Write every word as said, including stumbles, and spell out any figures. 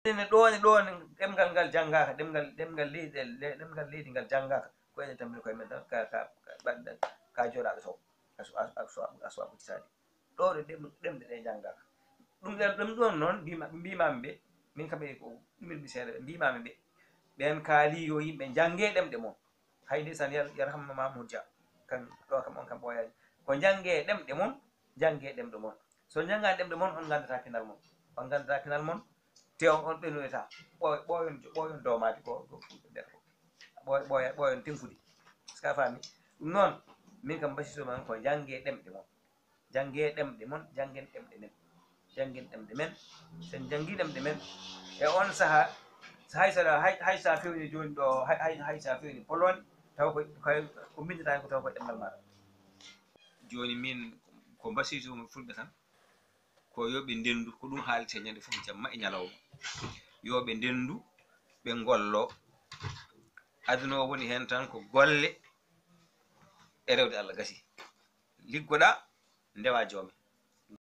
Ene ɗoone ɗoone ɗemngal ngal janngaaka, ɗemngal ɗemngal leydi ɗemngal leydi ngal janngaaka. Ko enen tan min koye men tan ka ka ka jooɗaaɗo sow. Asu asu asu asu asu ɗo ɗe ɗemɗe ɗe njanngaaka. Ɗum ɗen ɗum ɗon noon mbima mbimami ɓe, min kam e ko ɗumirmi seeɗa ɓe mbimami ɓe, ɓen kaali yo yimɓe njannge ɗemɗe mon. Hay ndeysaan yar yarhamma mamoud dia, kan ɗo kam on kam ɓooyaani. Ko njannge ɗemɗe mon, njannge ɗemɗe mon. So njanngaani ɗemɗe mon, on nganndata pinal mon. On nganndata pinal mon. Te on on ɓenoyta ɓooy ɓooyon ɓooyon domaade ko ko fulɓe mbiyata ko ɓooy ɓooya ɓooyon tenkude. Est-ce que a faami? Ɗum noon min kam mbasiso man ko njannge ɗemɗe mon. Njannge ɗemɗe mon, njanngen ɗemɗe men. Njanngen ɗemɗe men. So en njanngi ɗemɗe men e on saha, hay so hay hay so a fewni jooni ɗo hay hay hay so a fewni Pologne, taw ko ko ko mbinndata ko taw ko ɗemngal maaɗa. Jooni min ko mbasiytumi fulɓe tan, ko yo ɓe ndenndu, ko ɗum haalete ñande fof jamma e ñalawma. Yo ɓe ndenndu, ɓe ngollo. Aduna o woni heen tan ko golle e rewde Allah gasi. Liggoɗa, ndewa joome.